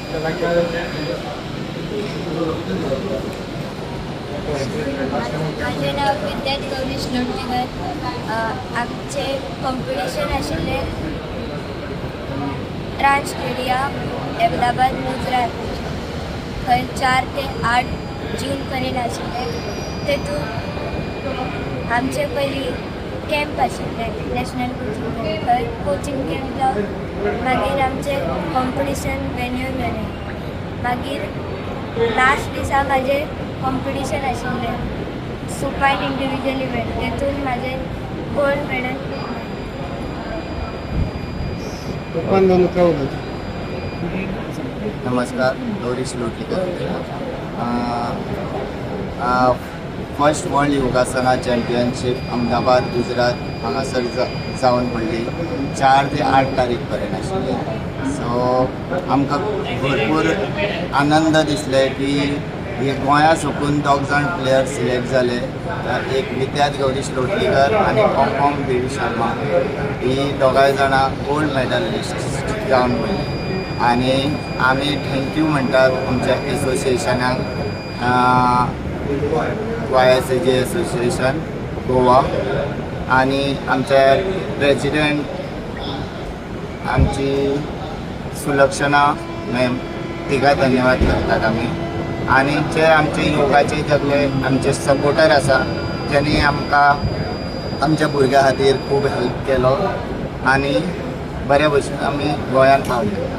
माझें नांव विद्यात गौरीश लोटलीकर. आमचें कॉम्पिटिशन आशिल्लें ट्रान्स स्टेडिया, अहमदाबाद, गुजरात. थंय 4 ते 8 जून पर्यंत आशिल्लें. तेतून आमचे पयलीं कॅम्प आशिल्लें, नॅशनल कोचिंग कॅम्प. थंय कोचिंग कॅम्प जावन मागीर आमचें कॉम्पिटिशन वेन्यू मेळ्ळें. मागीर लास्ट दिसा म्हाजें कॉम्पिटिशन आशिल्लें, सुपाइन इंडिविज्युअल इव्हेंट. तेतून म्हाजें गोल्ड मेडल. पप्पान दोन उतरां उलयता. नमस्कार, गौरीश लोटलीकर. फर्स्ट वर्ल्ड योगासना चॅम्पियनशीप अहमदाबाद, गुजरात हांगासर जावन पडली. 4 ते 8 तारीख पर्यंत आशिल्ली. सो आमकां भरपूर आनंद दिसले की हे गोंया सकून दोग जाण प्लेयर सिलेक्ट जाले. एक विद्यार्थ गौरीश लोटलीकर आनी पॉम देवी शर्मा. ही दोगांय जाणां गोल्ड मेडलिस्ट जावन पडली आनी आमी thank you म्हणटात आमच्या एसोसिएशनाक, वाय एस ए जी एसोसिएशन गोवा आनी आमचे प्रेजिडेंट आमची सुलक्षणा मॅम, तिका धन्यवाद करतात आमी. आनी जे आमचे योगाचे सगळे आमचे सपोर्टर आसा, ज्यांनी आमकां आमच्या भुरग्यां खातीर खूब हेल्प केलो आनी बऱ्या भशेन आमी गोंयांत पावले.